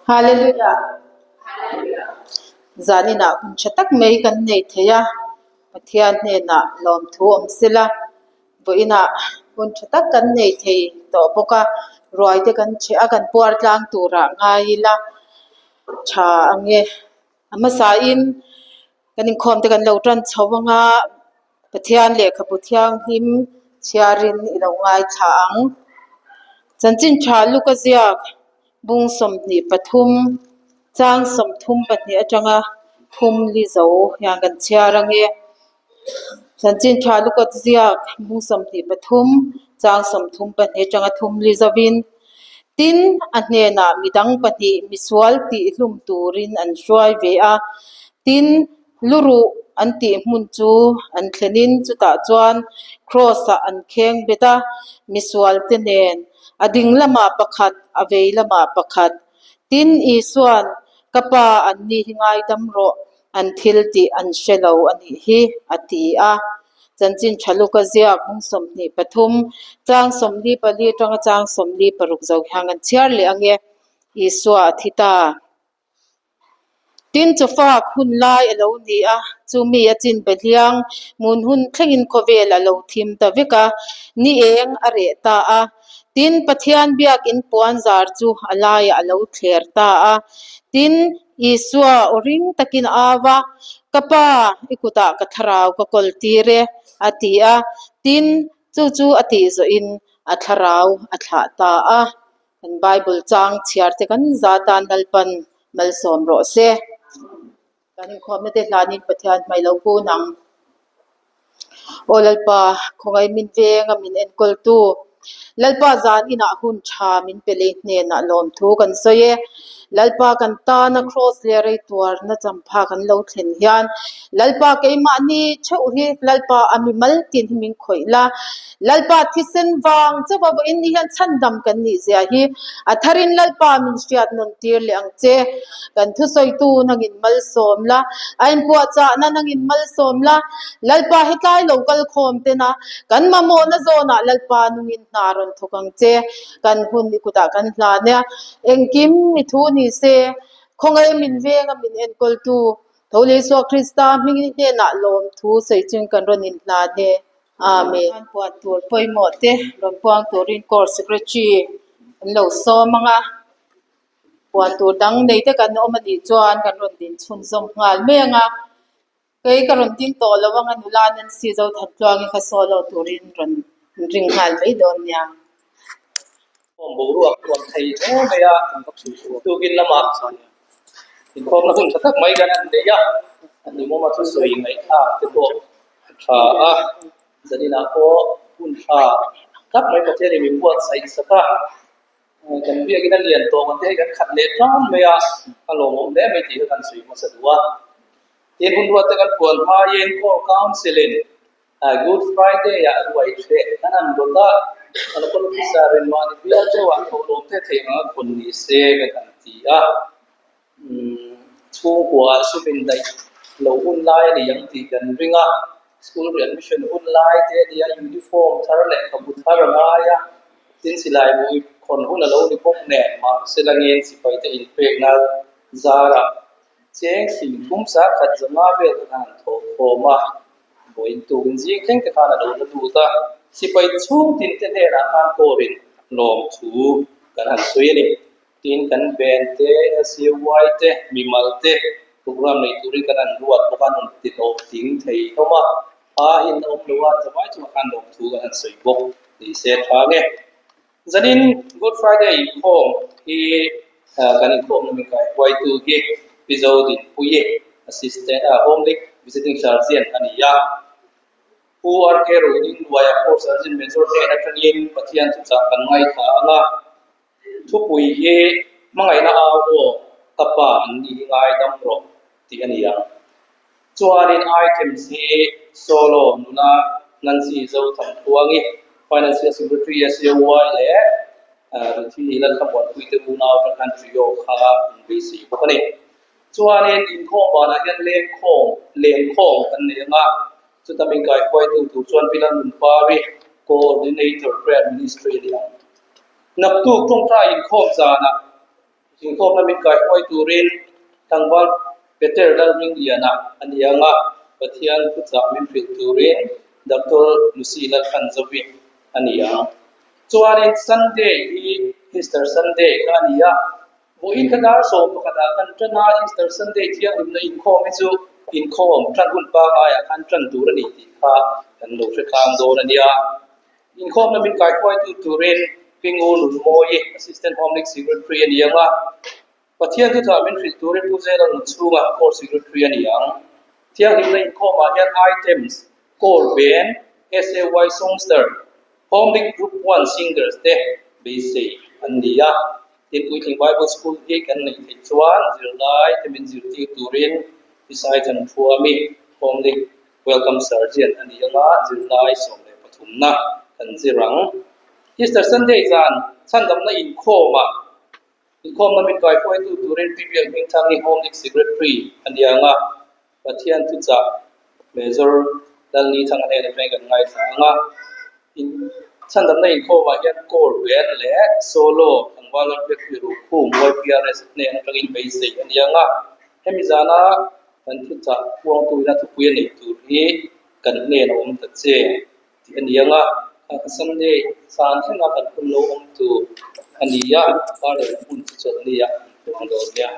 Hallelujah. Zaninah hun tha tak mai kan nei thei a, Pathian hnenah lawmthu awm sela, vawiinah hun tha tak kan nei thei tawh bawk a, ruai te kan chheh a, kan puar tlang turah ngai ila tha ang e. A hmasain kan inkhawm te kan lo tan chho ang a, Pathian lehkhabu thianghlim chhiarin i lo ngaithla ang. Chanchin tha Luka ziak bung 23 chang 32 atanga thum li zo hian kan chhiar ang e. Chanchin tha Luka ziak bung 23 chang 32 atanga thum li zovin, Tin, a hnenah midang pahnih misual tihhlum turin an hruai ve a. Tin, Luruh an tih hmun chu an thlenin chutah chuan Kraws-ah an kheng bet a, misualte nen a ding lamah pakhat, a vei lamah pakhat. Tin, Isua'n, Ka Pa, anni hi ngaidam rawh, an thil tih an hre lo a nih hi, a ti a. Chanchin tha Luka ziak bung 23, chang 44 atanga chang 46 zo hian kan chhiar leh ang e, Isua a thi ta. Tin, chawfak hun lai a lo ni a, chumi a chin be hliang mun hun thlengin khawvel a lo thim ta vek a, ni eng a reh ta a. Tin, Pathian biakin puan zar chu a laiah a lo thler ta a. Tin, Isua aw ring takin a au a, Ka Pa, i kutah ka thlarau ka kawl tir e, a ti a. Tin, chu chu a tih zawhin a thlarau a thlah ta a. Kan Bible chang chhiar te kan za tan Lalpan malsawm rawh se. Kan inkhawmna te hlanin Pathian hmai lo kun ang. Aw Lalpa, khawngaih min veng a min enkawltu. Lalpa zan inah hun tha min pe lei hnenah lawmthu kan sawi e. Lalpa kan tana Kraws leh rei tuarna champha kan lo thlen hian Lalpa keimahni theuh hi Lalpa a mimal tin hi min khawih la. Lalpa thisen vang chauh a vawiin ni hian chhandam kan nih zia hi a tharin Lalpa min hriat nawn tir leh ang che. Kan thusawitu nangin malsawm la, a inpuahchahna nangin malsawm la, Lalpa hetlai lo kal khawm tena kan mamawhna zawnah Lalpa nungin hna rawn thawk ang che. Kan hun i kutah kan hlan e, engkim i thu ni se, khawngaih min venga min enkawltu Tho leh Isua Krista hmingin hnenah lawmthu sawi chung kan rawn inhlan e. Amen. An puan tur pawimawh te rawn puang turin Court Secretary an lo sawm ang a, puan tur dang nei te kan awm a nih chuan kan rawn din chhunzawm nghal mai ang a, kei ka rawn ding tawh lo ang a nula Nancy Zothan Tluangin kha solo turin rawn ring nghal mai dawn nia. Form boruak tuam thei hle mai a, tukin lamah inkhawmna hun tha tak mai kan han nei a, a hlimawm a thusawi ngaihthlak te pawh a tha a, zaninah pawh hun tha tak mai Pathianin min buatsaih sak a, kan biakin a lian tawh ang te hei kan khat leh tan mai a, a lawmawm hle mai tih kha kan sawi hmasa duh a. Tin, hun ruat te kan puan hmaiin Core Council-in Good Friday ah ruai hreh kan han rawt a, a local officer in mahni bial theuh ah thawhlawm te theih ang a khawn ni se kan han ti a. Chhungkua ah sum in daih lo hun lai a ni ang tih kan ring a, school readmission hun lai te a ni a, uniform thar leh khabu thar a ngai a, tin silai bu khawn hun a lo ni bawk nen mahse langin sipai te inpekna zarah cheng hlim thum sa khat zanga vel kha kan han thawh khawm a. Vawiin tukin zing thleng te khan a lo la lut a, sipai chhung tin te hnenah khan kawrin lawmthu kan han sawi a ni. Tin, kan band te, SUY te, mimal te program nei turin kan han ruat bawk a, an rawn ti hlawhtling thei hlawm a, a in a awm lo a, chavai chungah khan lawmthu kan han sawi bawk ni se tha nge. Zanin Good Friday inkhawm hi kan inkhawmna min kaihruaitu hi Pi Zodinpuii, Assistant Home League Visiting Sergeant a ni a. Pu RK Roding Luaia Corps Sergeant Major hnen atangin Pathian thuchah kan ngaithla ang a. Thupui hi hmangaihna au aw ka pa an ni hi ngaidam rawh tih a ni ang. Chuanin items hi solo nula Nancy Zothamthuangi, Financial Secretary SAY leh Ruthini Lalthlamuanpuite unau te khan trio kha an beisei bawk a ni. Chuanin inkhawm banah hian lengkhawm, lenkhawm kan nei ang a, chuta min kaihruaitu tur chuan Pi Lalnunpari, Coordinator Prayer Ministry a ni ang. Naktuk tawngtai inkhawm zanah. Inkhawmna min kaihruai turin tlangval Peter Lalringliana a ni ang a, Pathian thuchah min hrilh turin Doctor Lucy Lalhranzovi a ni ang. Chuanin Sunday hi Easter Sunday kha a ni a, vawiin kha dar 11 ah kan tan a, Easter Sunday thianghlimna inkhawm hi chu inkhawm tan hun pangaiah khan tan tur a ni tih kha kan lo hre tlang dawn a nia. Inkhawmna min kaihruaitu turin Pi Ngu Nunmawi, Assistant Home League Secretary a ni ang a, Pathian thuchah min hrilh turin Pu Zela Nunchhunga Court Secretary a ni ang. Thianghlimna inkhawmah hian items, Core Band, SAY Songster, Home League Group One Singers te beisei an ni a. Tin, Puitling Bible School hi kan neih theih chuan zirlai te min zirtir turin Pisai Thanphuami, Home League Welcome Sergeant a ni anga zirlai 13 na kan zir ang. Easter Sunday zan chhandamna inkhawmah inkhawmna min kaihruaitu turin Pi Biak Hmingthangi Home League Secretary a ni anga Pathian thuchah Major Lalnithanga nen atangin kan ngaithla anga in chhandamna inkhawmah hian Core Band leh Solo tlangval Lalbiak Ruhkhum YPRS hnen atangin beisei a ni anga hemi zana Kan thuchah puangtuina thupui a neih tur hi kan hnen a awm ta che tih a ni ang a, kha Sunday san thlenga kan hun lo awm tur a ni a, Parliament hmun chu chawlhni ah kan puang dawn nia.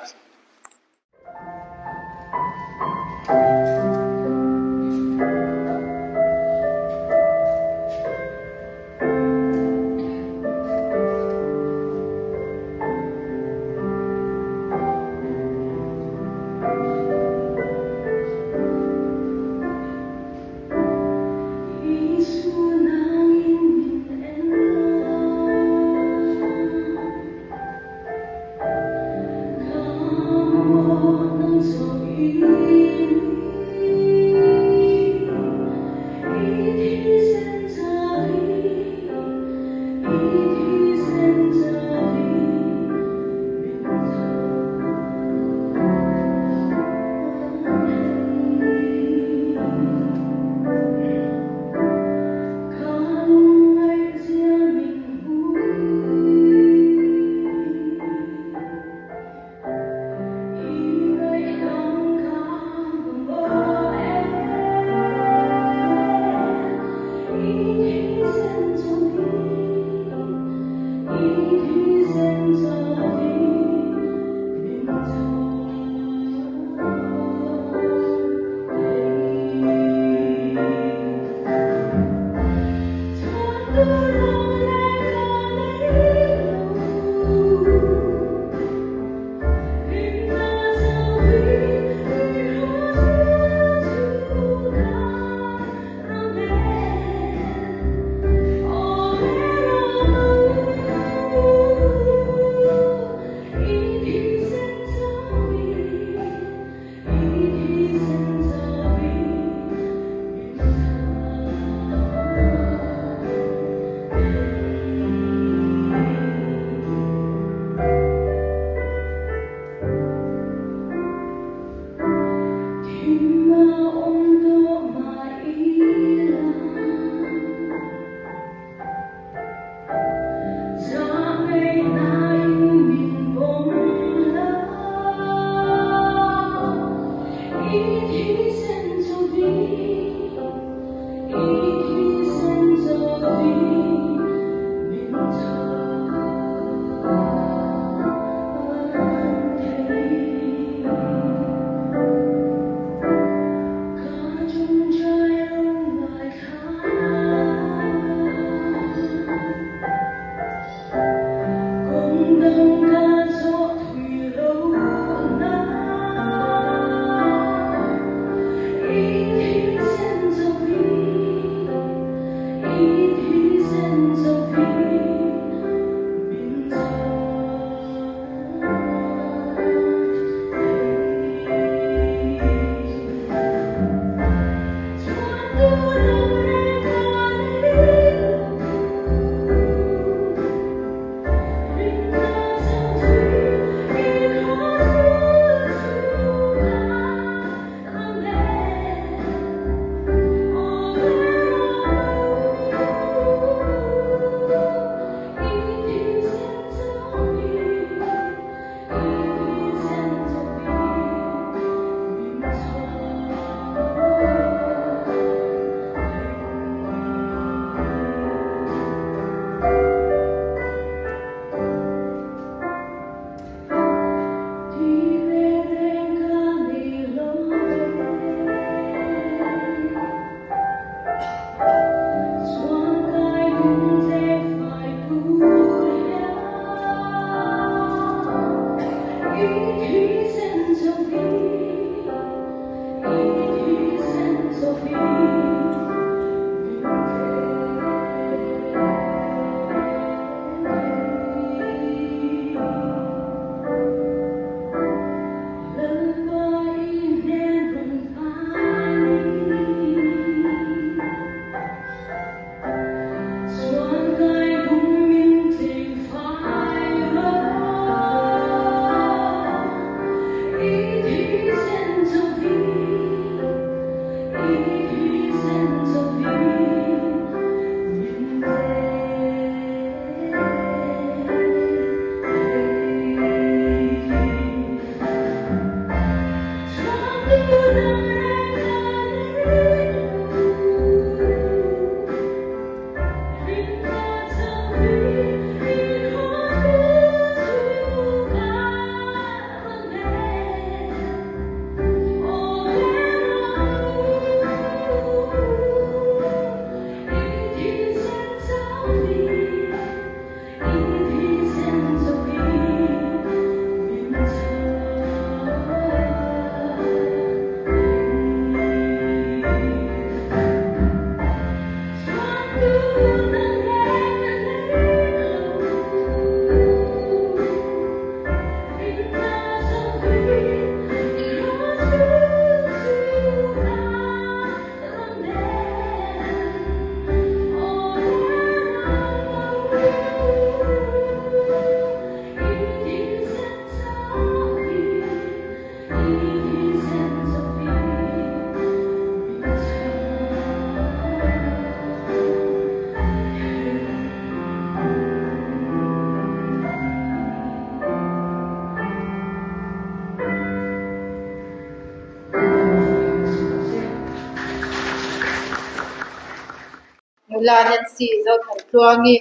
Nula Nancy Zothantluangi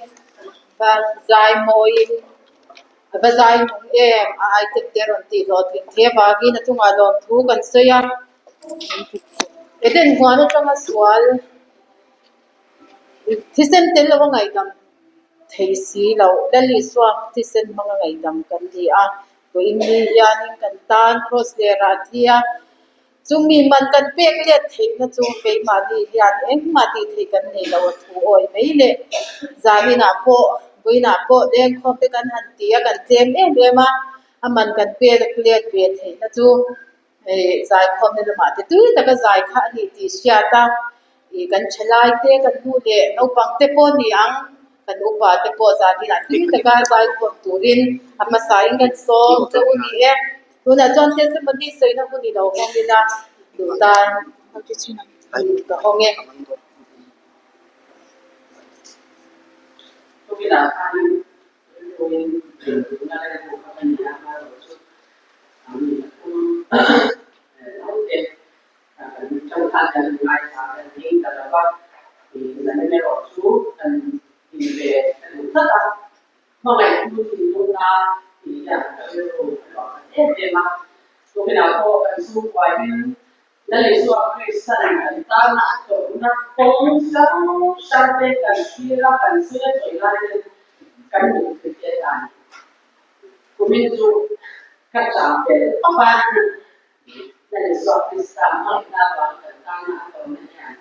va zai mawiin a va zai nung em a item te a rawn tih hlawhtling the avangin a chungah lawmthu kan sawi a Eden huan atanga sual thisen tel lo a ngaihdam thei si loh Lal Isua thisen hmanga ngaihdam kan ni a vawiin ni hianin kan tan cross lerah a thi a. Chumi man kan pek let theihna chu keimahni hian engmah tih theih kan nei lo a thu awi mai le. Zaninah pawh, vawiinah pawh lengkhawm te kan han ti a, kan tlem em em a, a man kan pek let ve theihna chu zaikhawmna lamah te tui taka zai kha a ni tih hriat a, kan thalai te, kan nu leh naupang te pawh a ni ang, kan upa te pawh zaninah tui taka zaikhawm turin a hmasain kan sawm chauh a ni e. Tunah chuan testimony sawina hun i lo hawng ila duh tan ka hawng e. Hmangaihtu thinlungna tih hian ka rilru a luah khat em em a. Tukinah pawh kan chhungkuain Lal Isua Kristan kan tana a tawrhna kawng hrang hrang te kan thlir a, kan sawi a chawi lai ten kan duh thei te a ni. Kumin chu ka cham ve tawp a, Lal Isua Krista hmangaihna avang kan tana a tawrhna hian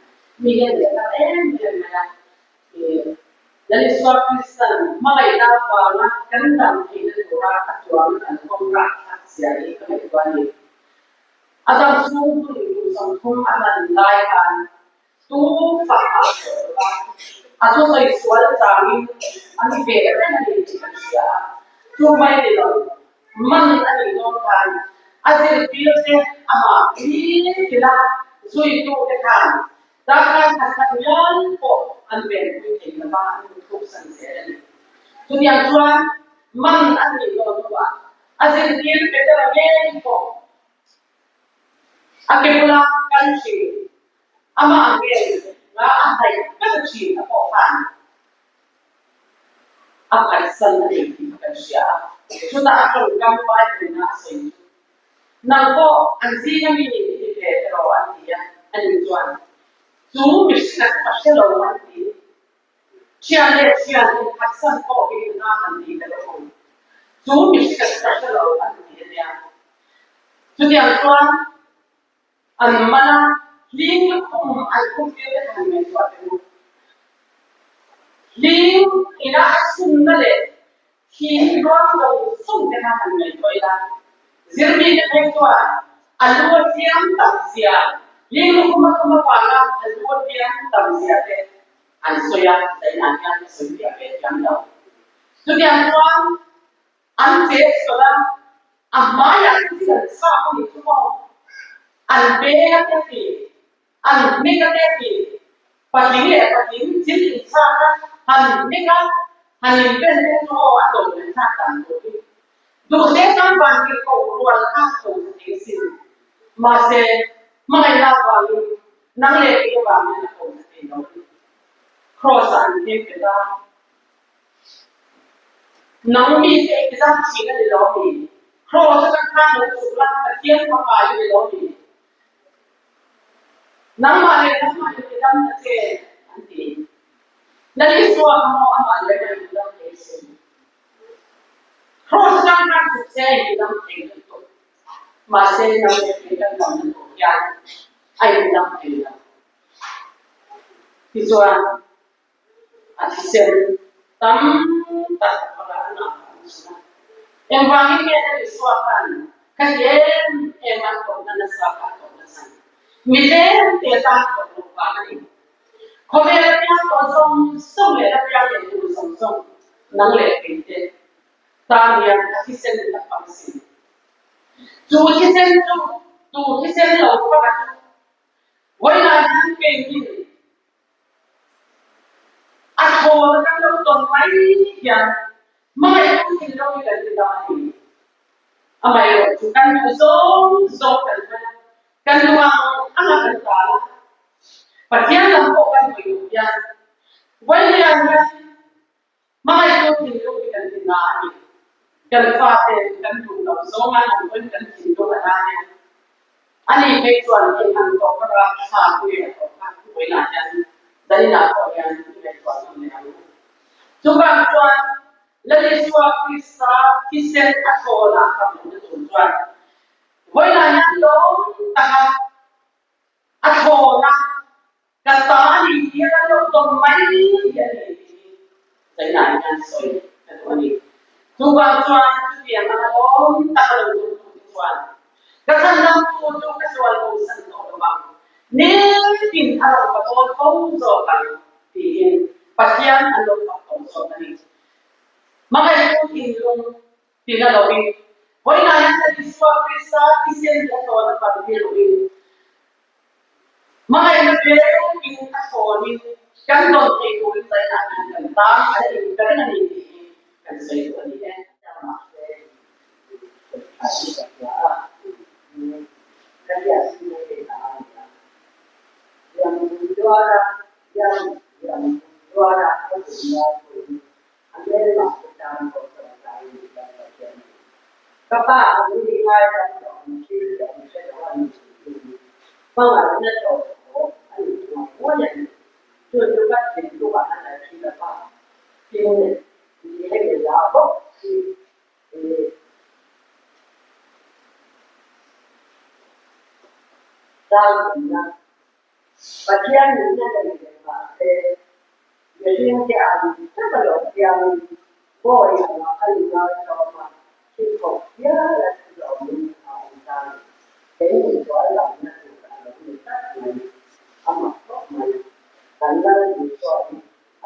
mi hian leh tar em em mai a. Lal Isua Kristan hmangaihna avanga kan dam theihna tura a tuarna kan kawng rahthlak zia hi ka ngaihtuah a ni. A dam chhung hun kum 30 a hman lai khan tu fah a tawh lo va, a thusawi sual changin a ni ve reng a ni tih kan hria a. Chu mai ni lo, man a nih dawn khan a zirtirte amah thil a zuitute khan Darkar khat khat ngial pawh an venpui thei lo va, an inthuk san zel a ni. Chutiang chuan man an nih dawn hnuah a zirtir Petera ngei pawh a ke bula kal thin, amah ngei nga a hnaih ber thin a pawh khan a phatsan a ni tih kan hria a. Chutah a tawngkam Bible-in a sawi chu, Nang pawh an zinga mi i ni ve tiraw an ti a, ani chuan, Chu mihring a chu ka hre lo an ti. Thian leh thian inphatsan pawh hi nang an ti ta lo. Chu mihring a chu ka hre lo an ti a nia. Chutiang chuan an man a, hling lukhum an khum tir te han ngaihtuah teh u. Hling ina a chhunna leh thing ruang zawng zawng te kha han ngaihtuah ila, zirmite phei chuan a lu a hliam tam zia, hling lukhum a khum avanga a lu a hliam tam zia te an sawi a, zainah hian a sawi fiah ve thiam lo. Chutiang chuan an che sawn a, a hmaiah te thil an chhak a nih chu maw? An beng a te ti, an hnek a te ti, patling leh patling thil inchhak a, han hnek a, han inpen te chu aw a tawp leh thlak dan tur hi. Duhse chuan vantirhkoh rual kha tho tha thei asin. Mahse, hmangaihna avangin nang leh kei avangin a tho tha thei lo a ni. Kraws-ah an khem pe ta. Nang mi te i zam thin a ni lo mi? Kraws atang khan lo chhuk la, Pathian fapa i ni lo mi? Nangmah leh nangmah in i dam ta che, an ti. Lal Isua kha maw amah leh amah in i dam thei sin? Kraws atang khan chhuk se i dam thei lutuk. Mahse, nang leh kei kan damna tur hian a indam thei lo. Tichuan, a thisen tam tak a rahna an chhun a. Engvangin nge Lal Isua khan khati em em a tawrhna nasa kha a tawrh nasa? Mi tlem te tan a tawrh loh vang a ni. Khawvel a piang tawh zawng zawng leh la piang leh tur zawng zawng nang leh kei te tan hian a thisen a fang sin. Chu thisen chu tu thisen lo fang a chu vawiinah hian keiin A thawn kan lo tawn mai hian hmangaihtu thinlung hi kan ti dang a ni. Amaherawh chu kan duh zawng zawng kan hman a, kan duh ang ang a kan tal a. Pathian lam pawh kan hawi duh hian Vawiin hian Hmangaihtu thinlung hi kan ti na a ni. Kan fate kan duh loh zawng an awm pawn kan thinlung a na nen. Ani phei chuan eng ang tawh ka ram tha pui a tawh kha vawiinah hian zaninah pawh hian i ngaihtuah nawn leh ang u. Chuvang chuan Lal Isua Krista thisen a thawn a kam lohna tur chuan vawiinah hian lawm taka a thawn a Ka ta a ni tih a kan lo tawn mai hi a ni tih hi zainah hian sawi ka duh a ni. Chuvang chuan chutiang anga lawm tak a lo tum tu te chuan ka chhandamtu chu ka sual bo san tawh lo vang, nitin a rawn ka bawl fo zawk ang tiin Pathian an lo fak tawh zawk a ni. Hmangaihtu thinlung Tina loin, vawiinah hian Lal Isua Krista thisen hi a thawn a pan tir loin, hmangaihna vekin a thawnin kan dawn thei turin zainah hian kan tan a la inper a ni tih hi kan sawi duh a ni e. Ka pa ang hi ngaidam tawh ang chi leh ang hre lo a ni tih hi hmangaihna tawh pawh a ni ngawih ngawih a ni. Chu chu ka thinlungah a la thi lo va, tin ni hemi la bawk hi Zaikumna Pathian nunna nei ve mah se, mihringte ang taka lo piangin bawi angah a ingai tlawm a, thi khawp hial a thi zawmin a awm ta a ni. Keini sual lamna tur a lo ni tlat mai, a mak khawp mai. Kan Lal Isua hi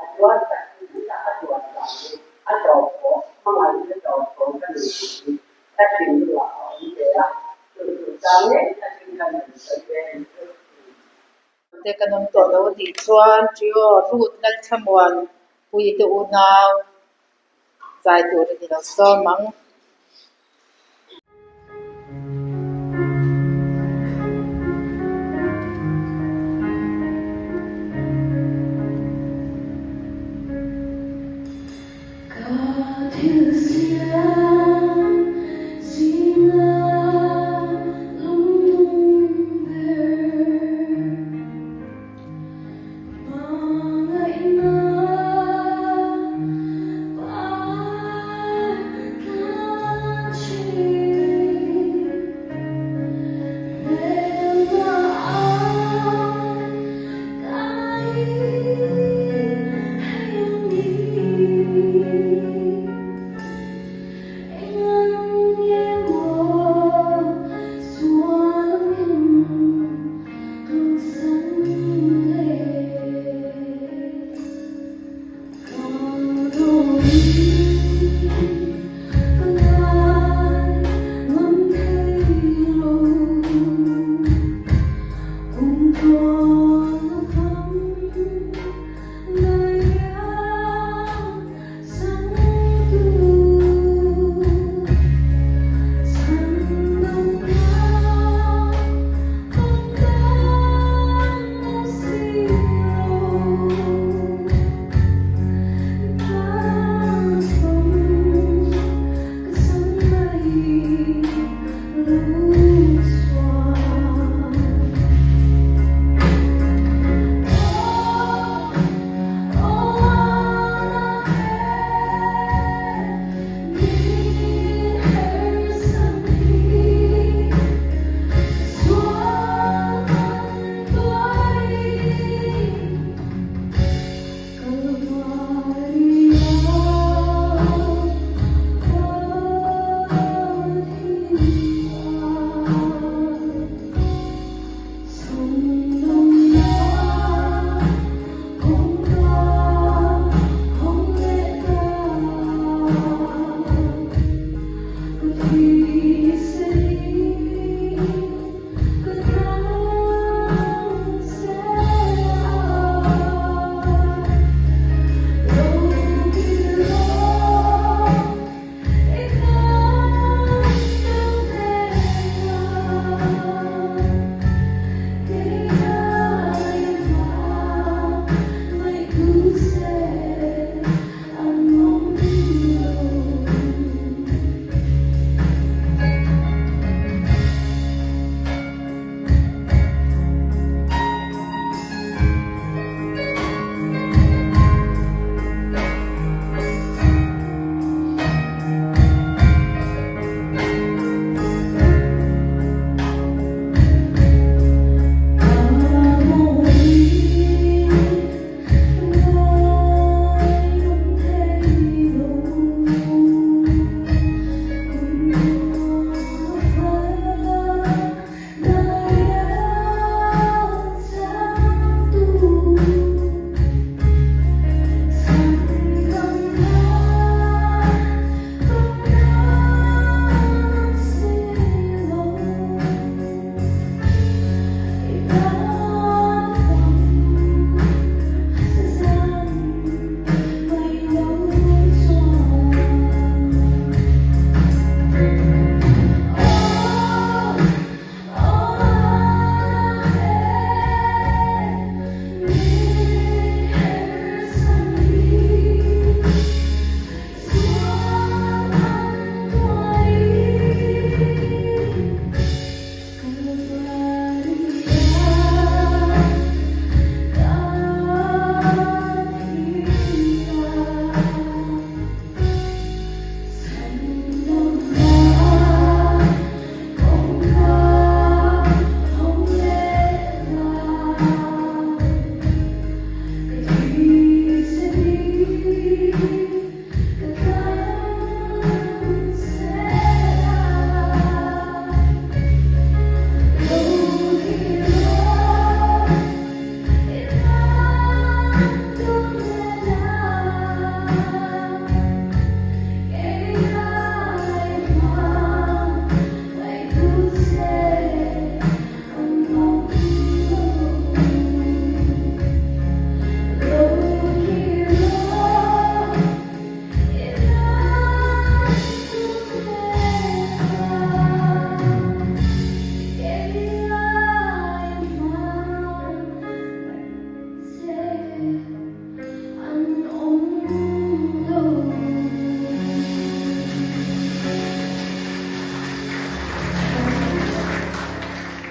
a tuar tak zet a, a tuar dan hi a tawp pawh, hmangaihna tawp pawh ka ni tih hi ka thinlungah a awm ve a, chu chu chang ngei takin ka nun sawi ve ang chu. Te kan awm tawh lo a tih chuan Trio Ruth Lalthlamuan Puite unau zai turin i lo sawm ang.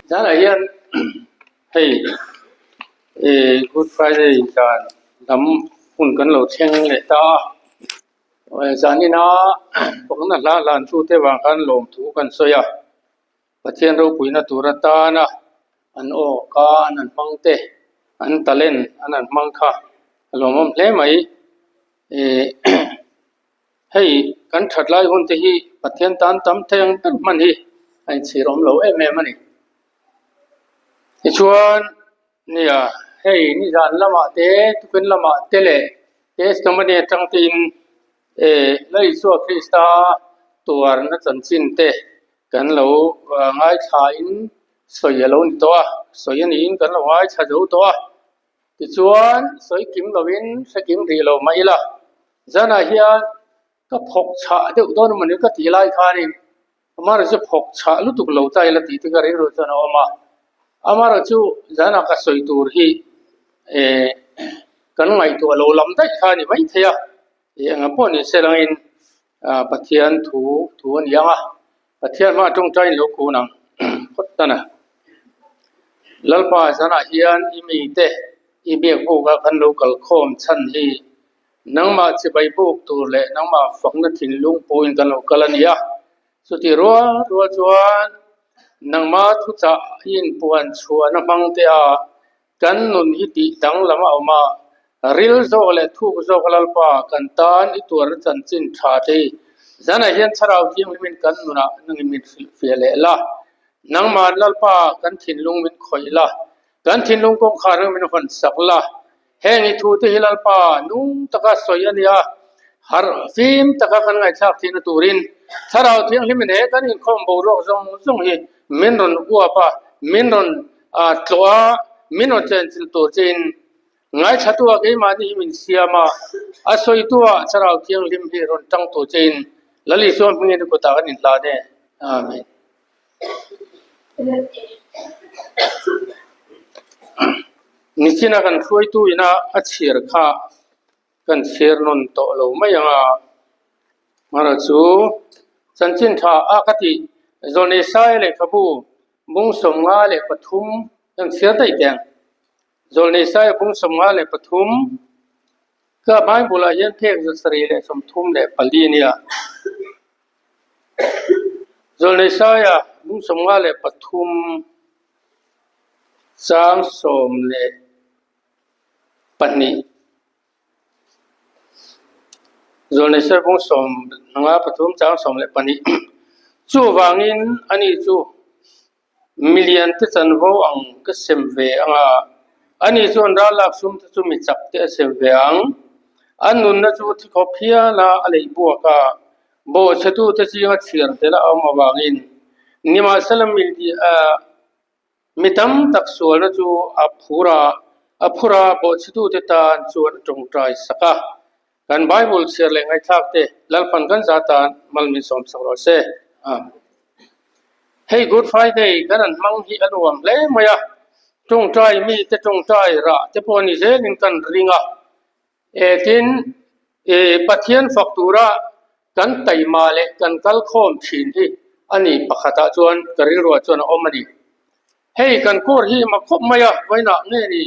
Zanah hian hei ih Good Friday zan lam hun kan lo thleng leh ta a, zanina fakna hla hlan tute vang khan lawmthu kan sawi a, Pathian ropuina tur atana an aw ka an han hmang te, an talent an han hmang kha a lawmawm hle mai. Ih hei kan that lai hun te hi Pathian tan tam thei ang ber hman hi a inchhir awm lo em em a ni. Tichuan nia hei nizan lamah te tukin lamah te leh testimony atang tein eh Lal Isua Krista tuarna chanchin te kan lo ngaithla in sawi a lo ni tawh a, sawi a niin kan lo ngaithla zo tawh a. Tichuan sawi kim lovin hre kim rih lo mah ila, zanah hian ka phawk chhah deuh dawn emaw ni ka tih lai khanin amaherawhchu chu phawk chhah lutuk lo ta ila tih te ka rilru chuan a awm a. Amaherawhchu zanah ka sawi tur hi eh kan ngaihtuah lo lam daih kha a ni maithei a, eng pawh ni se langin Pathian thu thu a ni ang a, Pathian hma tawngtai in lo kun ang phawt tan a. Lalpa zanah hian i mite i biak buk a kan lo kal khawm chhan hi nangmah chibai buk tur leh nangmah fakna thinlung pawhin kan lo kal a ni a. Chutih rual rual chuan nangmah thuchah i inpuan chhuahna hmang te a Kan nun hi tih danglam a awm a, ril zawk leh thuk zawk Lalpa kan tan i tuarna chanchin tha te hi zanah hian Thlarau Thianghlimin kan nunah nangin min hrilhfiah leh la. Nangmah Lalpa kan thinlung min khawih la, kan thinlung kawngkhar nang min hawn sak la. Heng i thu te hi Lalpa nung taka sawi a nia, harh fim taka kan ngaihthlak theihna turin Thlarau Thianghlimin he kan inkhawm boruak zawng zawng hi min rawn uap a, min rawn tlawh a, min rawn chenchilh tur chein ngaithlatua keimahni hi min siam a, a sawitua Thlarau Thianghlim hi rawn tang tur chein Lal Isua hmingin i kutah kan inhlan e. Amen. Nichina kan hruaitu ina a chhir kha kan chhir nawn tawh lo mai ang a, mara chu chanchin tha a ka tih Zawlneisai lehkhabu bung 53 kan chhiar daih teh ang. Zawlneisai bung 53 ka Bible ah hian phek 734 a nia. Zawlneisai bung 53 chang 12. Zawlnei Servung 53 chang 12 Chuvangin ani chu milian te chanvo ang ka sem ve ang a, ani chuan ral lak sum te chu mi chak te a sem ve ang. An nunna chu thi khawp hial a a leih buak a, bawhchhetu te zinga chhiar tel a awm avangin nimahsela Mi tam tak sualna chu a phur a, a phur a, bawhchhetute tan chuan a tawngtai sak a. Kan Bible chhiar leh ngaihthlak te Lalpan kan za tan mal min sawm sak rawh se. Amen. Hei Good Friday kan han hmang hi a nuam hle mai a, tawngtai mite tawngtai rah te pawh ni zelin kan ring a. E tin, e Pathian fak tura kan taima leh kan kal khawm thin hi a ni pakhatah chuan ka rilruah chuan a awm a ni. Hei kan kawr hi mak khawp mai a, vawiinah nge ni?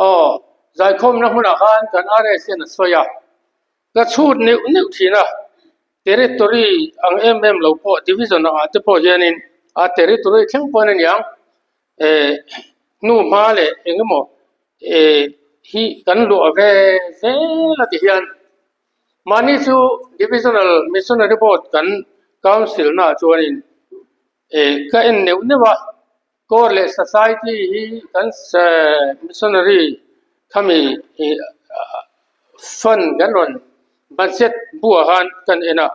Aw, zaikhawmna hmunah khan kan RS hian a sawi a, ka chhut neuh neuh thin a, territory ang em em lo pawh division angah te pawh hianin a territory thleng pawhin a niang e hnu hma leh eng emaw e hi kan luah ve zel a ti hian mahni chu divisional missionary board kan council naah chuanin e ka en neuh neuh a court leh society hi kan missionary khami fund kan rawn budget buah khan kan en a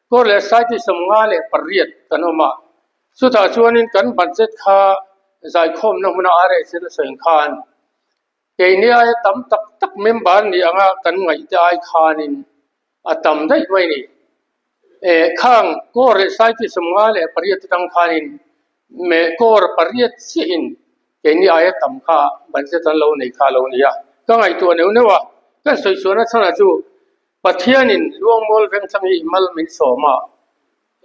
court leh society 58 kan awm a. Chutah chuanin kan budget kha zaikhawmna hmuna a reh chin a sawi khan keini aia tam tak tak member ni anga kan ngaihte ai khanin a tam daih mai a ni. Eh khang kawr leh saiti 58 atang khanin meh kawr pariat chiahin keini aia tam kha budget an lo nei kha a lo ni a. Ka ngaihtuah neuh neuh a, kan sawi chhuahna chhanah chu Pathianin Luangmual Vengthlang hi mal min sawm a.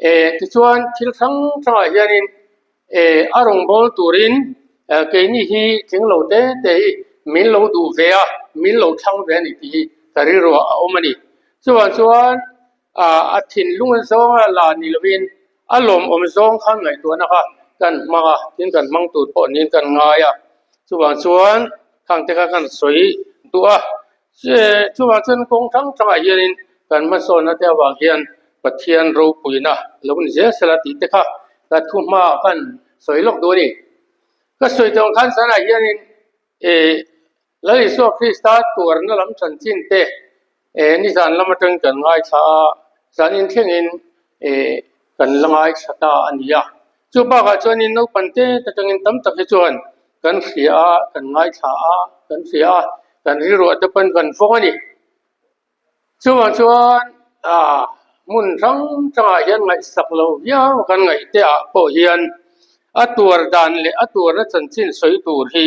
E, tichuan thil hrang hrangah hianin A rawngbâwl turin keini hi tling lo te te hi min lo duh ve a, min lo thlang ve a ni tih hi ka rilruah a awm a ni. Chuvang chuan a thinlung zawnga la ni lovin a lawmawm zawng khan ngaihtuahna kha kan hmang a, tin kan hmang tur pawh niin kan ngai a. Chuvang chuan khang te kha kan sawi duh a. Chuvang chuan kawng hrang hrangah hianin kan hmasawnna te avang hian Pathian ropuina lo ni zel sela tih te kha ka thu hmaah khan sawi lawk duh a ni. Ka sawi tawh ang khan sanah hianin ih Lal Isua Krista tuarna lam chanchin te nizan lam atangin kan ngaithla a, zan inthlengin ih kan la ngaithla ta a ni a. Chu bakah chuanin naupang te atangin tam tak hi chuan kan hria a, kan ngaithla a, kan hria a, kan rilruah te pawn kan vawng a ni. Chuvang chuan ah hmun hrang hrangah hian ngaihsak lo viau kan ngaih te ah pawh hian a tuar dan leh a tuarna chanchin sawi tur hi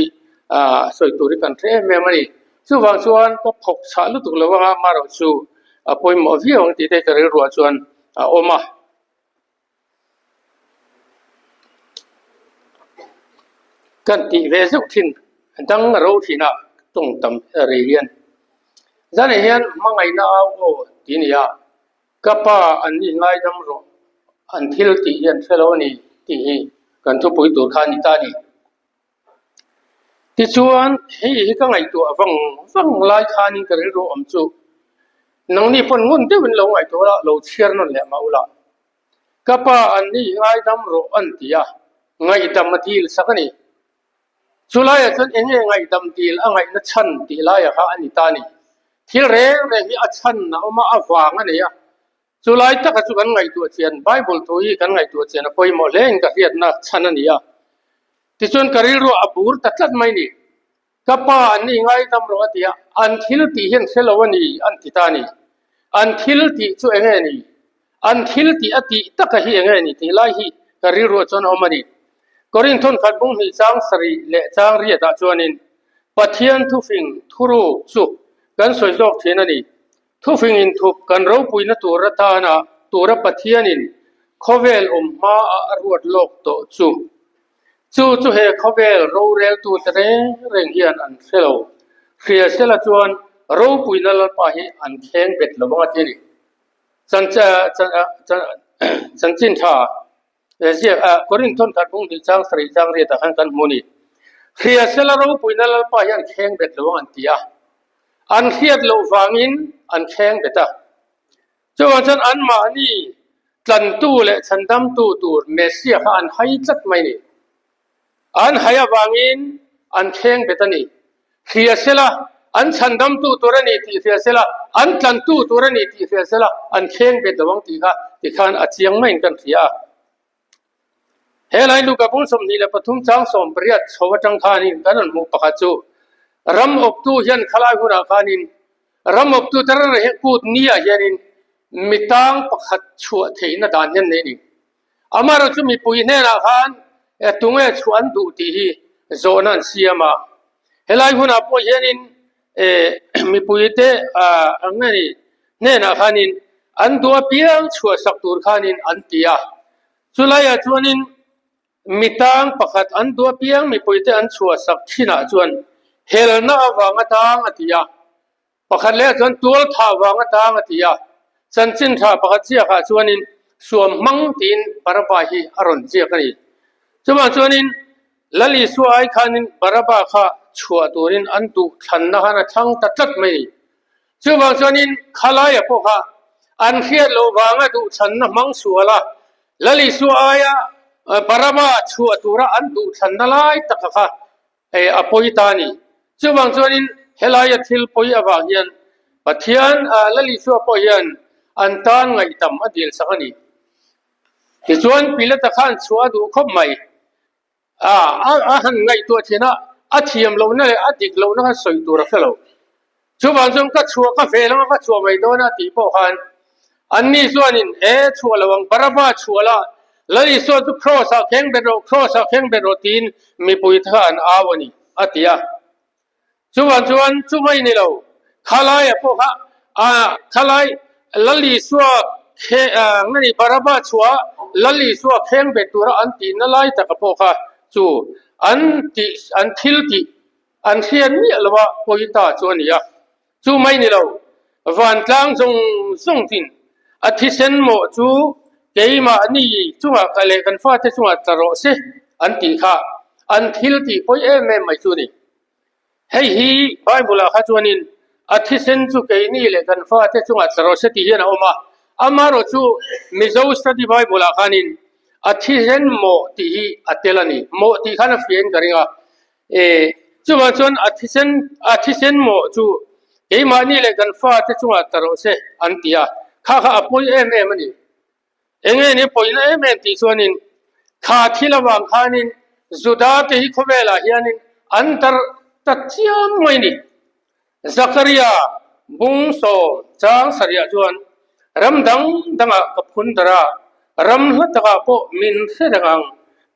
ah sawi tur hi kan hre em em a ni. Chuvang chuan ka phawk chhah lutuk lo anga amaherawhchu a pawimawh viau ang tih te ka rilruah chuan a awm a. Kan tih ve zeuh thin dang ro thin a tawng tam rei hian zanah hian hmangaihna au aw tih a ni a, ka pa an ni ngaidam rawh an thil tih hi an hre lo a ni tih hi kan thupui tur kha a ni ta a ni. Tichuan, hei hi ka ngaihtuah vang vang lai khanin ka rilru awm chu, nangni pawn ngun deuhin lo ngaihtuah la, lo chhiar nawn leh mah ula. Ka pa an ni ngaidam rawh an ti a, ngaihdam a dil sak a ni. Chulaiah chuan eng nge ngaihdam dil a ngaihna chhan tih laiah kha a ni ta a ni. Thil reng reng hi a chhan a awm a, a vang a nei a. Chu lai taka chu kan ngaihtuah chian, Bible thu hi kan ngaihtuah chian a pawimawh hle in ka hriatna chhan a ni a. Tichuan ka rilru a bur ta tlat mai ni. Ka pa an ni ngaidam rawh a ti a, an thil tih hian hre lo a ni an ti ta a ni. An thil tih chu eng nge ni? An thil tih a tih taka hi eng nge ni tih lai hi ka rilruah chuan a awm a ni. Korinth thawnkhat bung hnih chang sarih leh chang riatah chuanin Pathian thufing thuruk chu kan sawi zawk thin a ni. Thufing inthup kan ropuina tur atana tura Pathianin khawvel awm hmaah a ruat lawk tawh chu. Chu chu he khawvel roreltute reng reng hian an hre lo. Hria sela chuan ropuina Lalpa hi an thleng bet lo ang a ti a ni. Chanchin tha ziak ah Korinth thawnthat bung hnih chang sarih chang riatah khan kan hmu a ni. Hria sela ropuina Lalpa hi an thleng bet lo ang an ti a. An hriat loh vangin an thleng bet a. Chuvang chuan anmahni tlantu leh chhandamtu tur Messiah kha an hai tlat mai a ni. An hai avangin an thleng bet a ni. Hria sela an chhandamtu tur a ni tih hria sela, an tlantu tur a ni tih hria sela an thleng bet lo ang tih kha tikhan a chiang maiin kan hria a. He lai Luka bung 23 chang 18 chho atang khanin kan rawn hmuh pakhat chu ram awptu hian khalai hunah khanin ram awptu te reng reng hian kut niah hianin mi tang pakhat chhuah theihna dan hian nei a ni. Amaherawhchu chu mipui hnenah khan tunge chhuah an duh tih hi zawhna an siam a. Helai hunah pawh hianin mipui te ang nge ni hnenah khanin an duh apiang chhuah sak tur khanin an ti a. Chulaiah chuanin mi tang pakhat an duh apiang mipui te an chhuah sak thinah chuan helna avanga tang a ti a. Pakhat leh chuan tual thah vanga tang a ti a, chanchin tha pakhat ziakah chuanin suam hmang tiin Baraba hi a rawn ziak a ni. Chuvang chuanin Lal Isua ai khanin Baraba kha chhuah turin an duh thlanna khan a thlang ta tlat mai a ni. Chuvang chuanin khalaia pawh kha an hriat loh vanga duh thlanna hmang sual a, Lal Isua aia Baraba chhuah tura an duh thlanna lai taka kha Hei a pawi ta a ni. Chuvang chuanin helaia thil pawi avang hian Pathian Lal Isua pawh hian an tan ngaihdam a dil sak a ni. Tichuan Pilata khan chhuah a duh khawp mai. A han ngaihtuah thin a, a thiam lohna leh a dik lohna khan sawi tur a hre lo. Chuvang chuan ka chhuah ka vel anga ka chhuah mai dawn a tih pawh khan anni chuanin e chhuah lo ang Baraba chhuah la Lal Isua chu Kraws ah kheng bet rawh Kraws ah kheng bet rawh tiin mipui te kha an au a ni a ti a. Chuvang chuan chumai ni lo khalai ah pawh kha a khalai Lal Isua khe ngani Baraba chhuah. Lal Isua kheng bet tura an tihna lai taka pawh kha chu an tih an thil tih an hriat miah lo a pawi ta chu a ni a. Chu mai ni lo, vantlang zawng zawng chin a thisen mawh chu keimahni chungah ka leh kan fate chungah tla rawh se an tih kha an thil tih pawi em em mai chu a ni. Hei hi Bible-ah kha chuanin a thisen chu keini leh kan fate chungah tla rawh se tih hian a awm a, amaherawh chu Mizo Study Bible-ah khanin a thisen mawh tih hi a tel a ni. Mawh tih khan a fiahin ka ring a. E, chuvang chuan a thisen a thisen mawh chu keimahni leh kan fate chungah tla rawh se an ti a, kha kha a pawi em em a ni. Eng nge ni pawina em em tih chuanin kha thil avang khanin Juda te hi khawvelah hianin an tar ta chiam mai ni. Zakaria bung sawm chang sarihah chuan ram dang dangah ka phun darh a, ram hla takah pawh min hre reng ang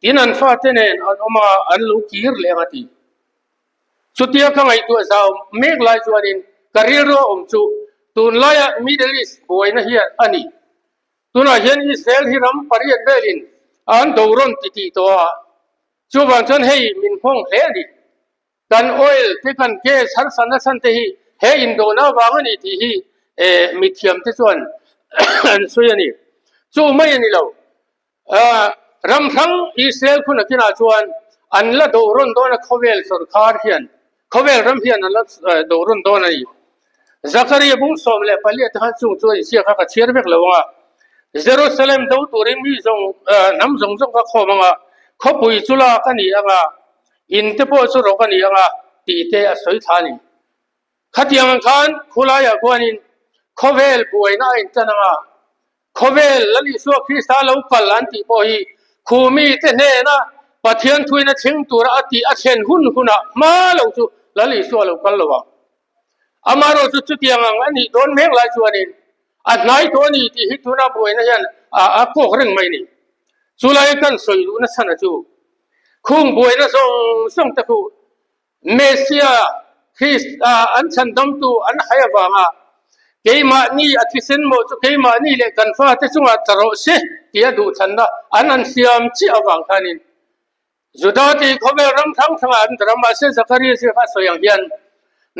tin an fate nen an awm a, an lo kir leh ang a ti. Chutia ka ngaihtuah zau mek lai chuanin ka rilru a awm chu tunlaia Middle East buaina hian a ni. Tunah hian Israel hi ram pariat velin an do rawn ti tih tawh a, chuvang chuan hei min nghawng hle a ni. Kan oil te kan gas harsatna chhan te hi he indona avang a ni tih hi mithiam te chuan an sawi a ni. Chu mai a ni lo. Ram hrang Israel khuna kinah chuan an la do rawn dawn a khawvel sawrkar hian khawvel ram hian an la do rawn dawn a ni. Zakaria bung 14 te khan chung chu a insiak a ka chhiar vek lo ang a. Jerusalem do turin mi zawng hnam zawng zawng kha khawm ang a, khawpui chu lak a ni ang a, in te pawh chu rawk a ni ang a tih te a sawi thla a ni. Khatiang ang khan khulaiah khuanin khawvel buaina a intan ang a, Khawvel Lal Isua Krista lo kal an tih pawh hi khumi te hnena Pathian thuin a thleng tura a tih a thlen hun hunah hma lo chu Lal Isua lo kal lo ang. Amaherawh chu chutiang ang a nih dawn mek lai chuanin a hnai tawh a ni tih hi tuna buaina hian a kawk reng mai a ni. Chulai kan sawi luhna chhan a chu khung buaina zawng zawng te khu Messia, Christ, a an chhandamtu an hai avanga keimahni a thisen mawh chu keimahni leh kan fate chungah tla rawh se tih a duhthlanna an an siam chiah avang khanin Juda tih khawvel ram hrang hrangah an ram mahse Zakaria ziak a sawi ang hian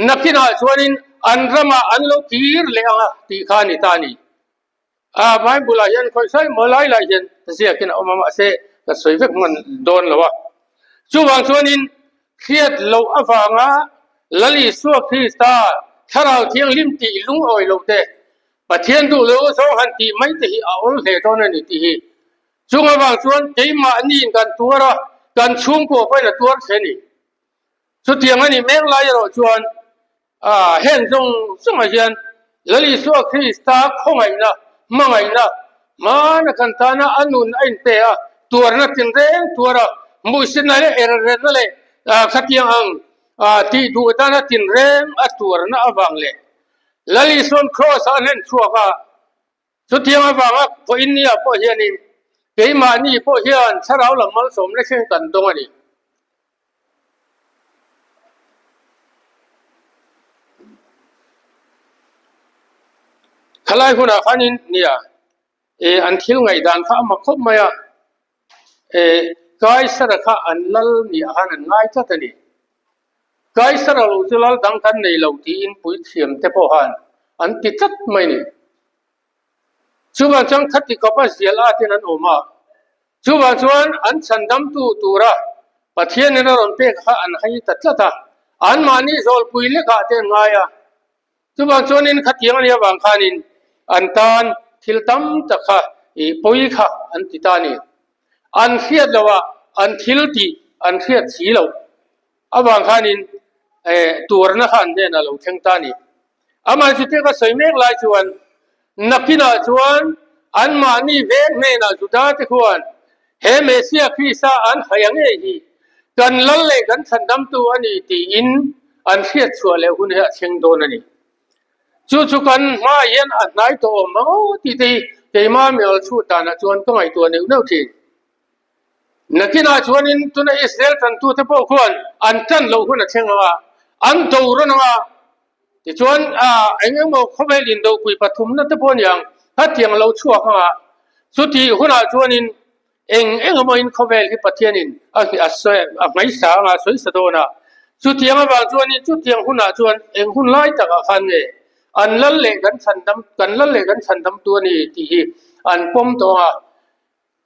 nakinah chuanin an ramah an lo kir leh ang a tih kha a ni ta a ni. A Bible ah hian khawi sawi maw lai lai hian ziakin a awm a mahse ka sawi vek hman dawn lo a. Chuvang chuanin hriat loh avanga Lal Isua Krista Thlarau Thianghlim tih lungawi loh te, Pathian duh lo zawng han tih mai te hi a awl hle dawn a ni tih hi. Chung avang chuan keimahniin kan tuar a, kan chhungkua pawhin a tuar hle a ni. Chutiang a ni mek lai erawh chuan Heng zawng zawngah hian Lal Isua Krista khawngaihna, hmangaihna, hmana kan tana a nun a inpe a, tuarna tinreng tuar a, hmuhsitna leh errerna leh khatiang ang tih duh atana tinreng a tuarna avang leh Lal Isua'n Kraws-ah a hlen chhuak a, chutiang avanga vawiin nia pawh hianin keimahni pawh hian thlarau lam malsawmna thleng kan dawng a ni. Khalai hunah khanin nia eh an thil ngaihdan kha a mak khawp mai a, eh Kaisara kha an lal nia khan an ngai tlat a ni. Kaisara lo chu lal dang kan nei lo tiin puithiam te pawh khan an ti tlat mai a ni. Chuvang chuan khati kawpa zial atin an awm a, Chuvang chuan an chhandamtu tura Pathianin a rawn pek kha an hai ta tlat a, anmahni zawlpui lekah te an ngai a. Chuvang chuanin khatiang a nih avang khanin an tan thil tam tak kha ih pawi kha an ti ta a ni. An hriat loh a, an thil tih an hriat si loh avang khanin eh tuarna kha an hnenah a lo thleng ta a ni. Amah chutia ka sawi mek lai chuan nakinah chuan anmahni veng hnenah Juda te khuan he Messiah Krista an hai ang ngei hi kan lal leh kan chhandamtu a ni tiin an hriat chhuah leh hun hi a thleng dawn a ni. Chu chu kan hmaah hian a hnai tawh awm ang aw tih te hi keimah mial chhut danah chuan ka ngaihtuah neuh neuh thin. Nakinah chuanin tuna Israel tantute pawh khuan an tan loh hun a thleng ang a, an do rawn ang a, tichuan eng emaw khawvel indopui pathumna te pawh a ni ang, hetiang lo chhuak ang a. Chutih hunah chuanin eng eng emaw-in khawvel hi Pathianin a a hmaisa anga a sawi sa dawn a. Chutiang avang chuanin chutiang hunah chuan eng hun lai takah khan nge an lal leh kan chhandam kan lal leh kan chhandamtu a ni tih hi an pawm tawh ang a.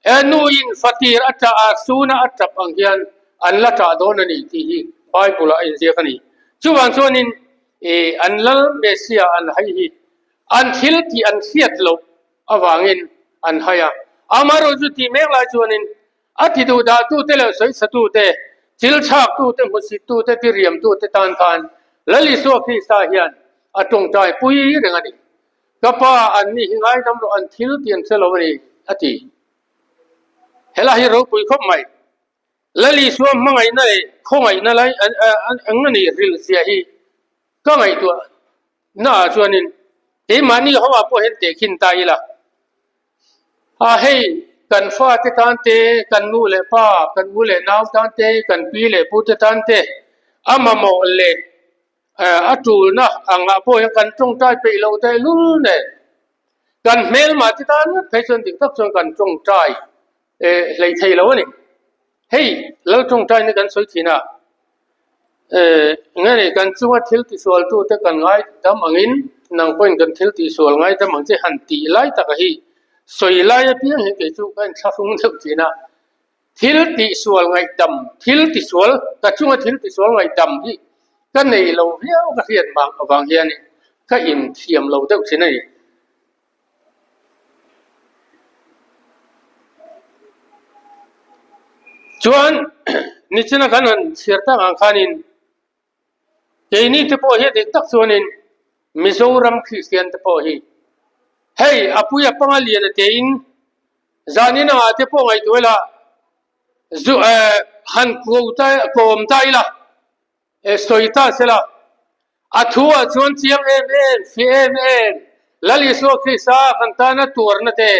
He nuin fatir a tah a, suna a tap ang hian an la tah dawn a ni tih hi Bible-ah a inziak a ni. Chuvang chuanin ih an lal Messiah an hai hi an thil tih an hriat loh avangin an hai a. Amaherawhchu tih mek lai chuanin a ti duh dahtute leh sawisatute, thil chhaktute, hmusittute, tiriamtute tan khan Lal Isua Krista hian a tawngtai pui reng a ni. Ka pa, an ni hi ngaidam rawh, an thil tih an hre lo a ni, a ti. Helai hi ropui khawp mai. Lal Isua hmangaihna leh khawngaihna lai eng a nih rilh zia hi ka ngaihtuah naah chuanin keimahni hoah pawh hian tehkhin ta ila. A hei, kan fate tan te, kan nu leh pa, kan u leh nau tan te, kan pi leh pu te tan te a mamawh leh A tulna angah pawh hian kan tawngtai peih loh daih lul nen kan hmelmah te tan ngawt phei chuan dik tak chuan kan tawngtai hlei thei lo a ni. Hei lal tawngtai ni kan sawi thin a, nge ni kan chunga thil tisualtu te kan ngaidam angin nang pawhin kan thil tisual ngaidam ang che han tih lai taka hi sawi lai apiang hi kei chu ka inthlahrung deuh thin a. Thil tihsual ngaihdam, thil tisual, ka chunga thil tisual ngaihdam hi ka nei lo viau ka hriat vang avang hian ka inthiam lo deuh thin a ni. Chuan nichina kan han chhiar tak ang khanin keini te pawh hi dik tak chuanin Mizoram Kristian te pawh hi hei a puia panga lian a tein Zanin angah te pawh ngaihtuah ila, zu eh han ko ta kawm ta ila, eh sawi ta sela, a thu ah chuan chiang em em, fiah em em, Lal Isua Krista kan tana tuarna te,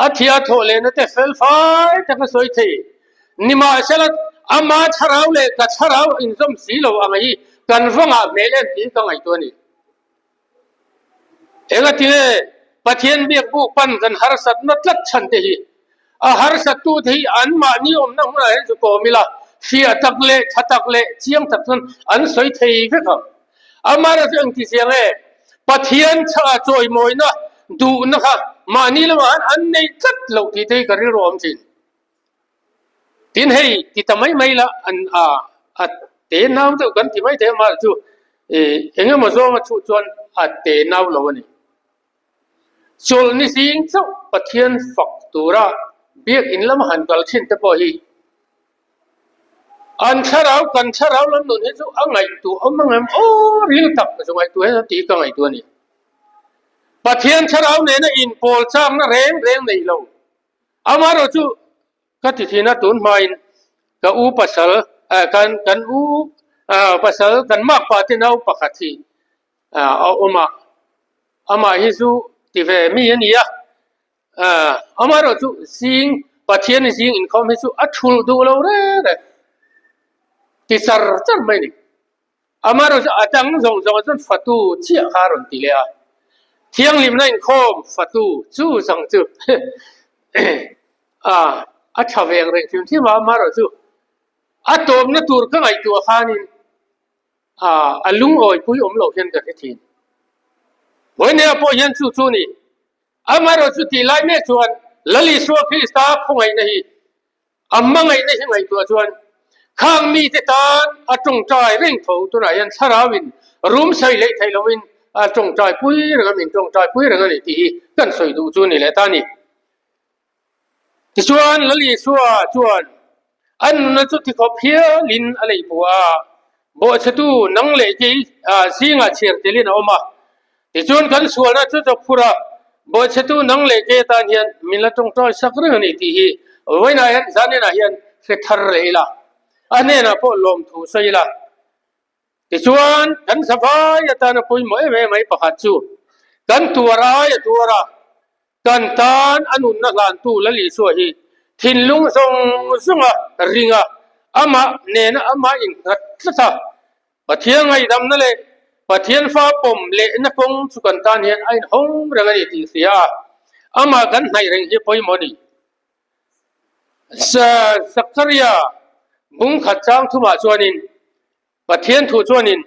a thia thawh lehna te fel fai tak a sawi thei. Nimahsela, ama thlarau leh ka thlarau inzawm si lo ang hi kan vangah hmel em tih ka ngaihtuah a ni. Engati nge Pathian biakbuk pan kan harsatna tlat chhan te hi? A harsattute hi anmahni awmna hmunah hian chu kawm ila, fiah tak leh tha tak leh chiang tak chuan an sawi thei vek ang. Amaherawhchu engti zia nge Pathian chawimawina duhna kha mahni lamah khan an nei tlat loh tih te hi ka rilru a awm thin. Tin hei ti ta mai mai la an a a te nau deuh kan ti mai thei a mahse chu ih eng emaw zawnga chhuh chuan a te nau lo a ni. Chawlhni zing chauh Pathian fak tura biakin lama han kal thin te pawh hi an thlarau kan thlarau lam nun hi chu a ngaihtuah awm ang em aw ril tak chu ngaihtuah hian a tih ka ngaihtuah a ni. Pathian thlarau nena inpawl chakna reng reng nei lo. Amaherawh chu ka ti thin a, tun hmain ka u pasal kan kan u pasal kan makpa te nau pakhat hi a awm a, amah hi chu ti ve mi a ni a, amaherawh chu zing Pathian zing inkhawm hi chu a thulh duh lo reng reng ti char char mai a ni. Amaherawh chu a dang zawng zawngah chuan fatu chiah kha a rawn ti leh a, thianghlimna inkhawm fatu chu zawng chu a tha veng reng hrim hrim a, amaherawh chu a tawpna tur ka ngaihtuah khanin a lungawipui awm loh hian ka hre thin. Vawineia pawh hian chu chu a ni. Amaherawh chu tih lai mek chuan Lal Isua Krista khawngaihna hi A hmangaihna hi ngaihtuah chuan khang mite tan a tawngtai reng tho. Tunah hian thlarauin rum sawi leh theih loin a tawngtai pui reng a, min tawngtai pui reng a ni tih hi kan sawi duh chu a ni leh ta a ni. Tichuan Lal Isua chuan a nunna chu tikhawp hialin a lei buah a, bawhchhetu nang leh kei zingah chhiar telin a awm a. Tichuan kan sualna chu chawp phur a, bawhchhetu nang leh ke atan hian min la tawngtawi sak reng a ni tih hi vawiinah hian zaninah hian hre thar leh ila, a hnenah pawh lawmthu sawi ila. Tichuan kan zavai atana pawimawh em em mai pakhat chu kan tuar ai a tuar a, kan tan a nunna hlantu Lal Isua hi thinlung zawng zawnga ring a, amah nena amah innghat tlat a, Pathian ngaihdamna leh Pathian fa pawm lehna kawng chu kan tan hian a inhawng reng a ni tih hria a. Amah kan hnaih reng hi pawimawh a ni. Zakaria bung khat chang thumah chuanin Pathian thu chuanin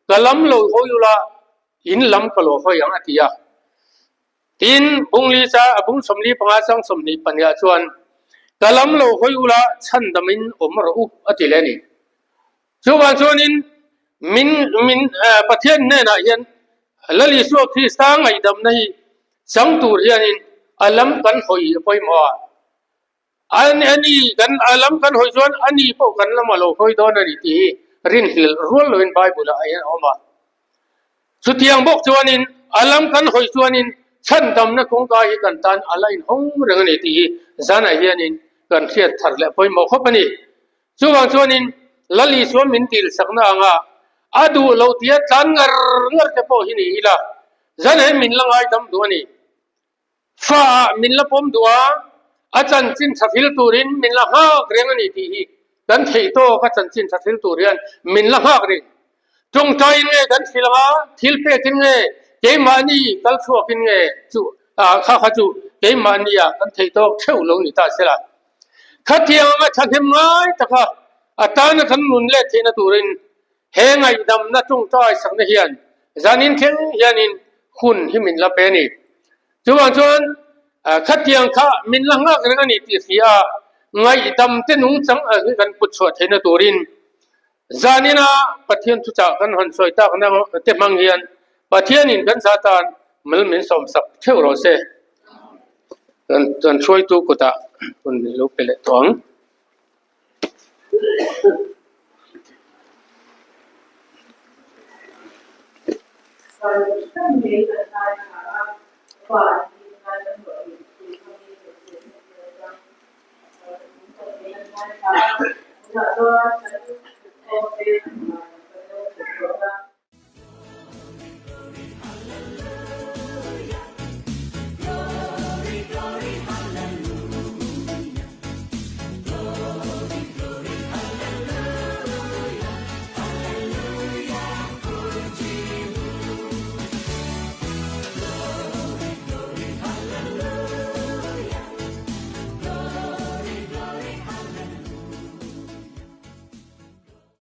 ka lam lo hawi ula in lam ka lo hawi ang a ti a. Tin, bung li cha a bung 45 chang 22 ah chuan ka lam lo hawi ula chhandamin awm rawh u a ti leh a ni. Chuvang chuanin min min Pathian hnenah hian Lal Isua Krista ngaihdamna hi chang tur hianin a lam kan hawi a pawimawh a. An ani kan a lam kan hawi chuan ani pawh kan lam a lo hawi dawn a ni tih hi rinhlelh rual loin Bible ah hian a awm a. Chutiang bawk chuanin a lam kan hawi chuanin chhandamna kawngka hi kan tan a la inhawng reng a ni tih hi zanah hianin kan hriat thar leh pawimawh khawp a ni. Chuvang chuanin Lal Isua min dilsakna anga a duh loh tia tlan ngar ngar te pawh hi ni ila, zan he min la ngaidam duh a ni. Fa ah min la pawm duh a, a chanchin tha thil turin min la nghak reng a ni tih hi kan theih tawk a chanchin tha thil tur hian min la nghak reng. Tawngtaiin nge kan thil anga thil pekin nge keimahni kal chhuakin nge chu kha kha chu keimahni ah kan theih tawk theuh lo ni ta sela. Khatiang anga thahnem ngai taka a tana kan nun let theihna turin he ngaihdamna tawngtai sakna hian zanin thleng hianin hun hi min la pe a ni. Chuvang chuan khatiang kha min la nghak reng a ni tih hria a ngaihdam te nungchang ang hi kan put chhuah theihna turin zanina Pathian thuchah kan hawn sawi takna te hmang hian Pathianin kan za tan mal min sawmsak theuh rawh se. Kan hruaitu kutah hun lo pe leh tawh ang.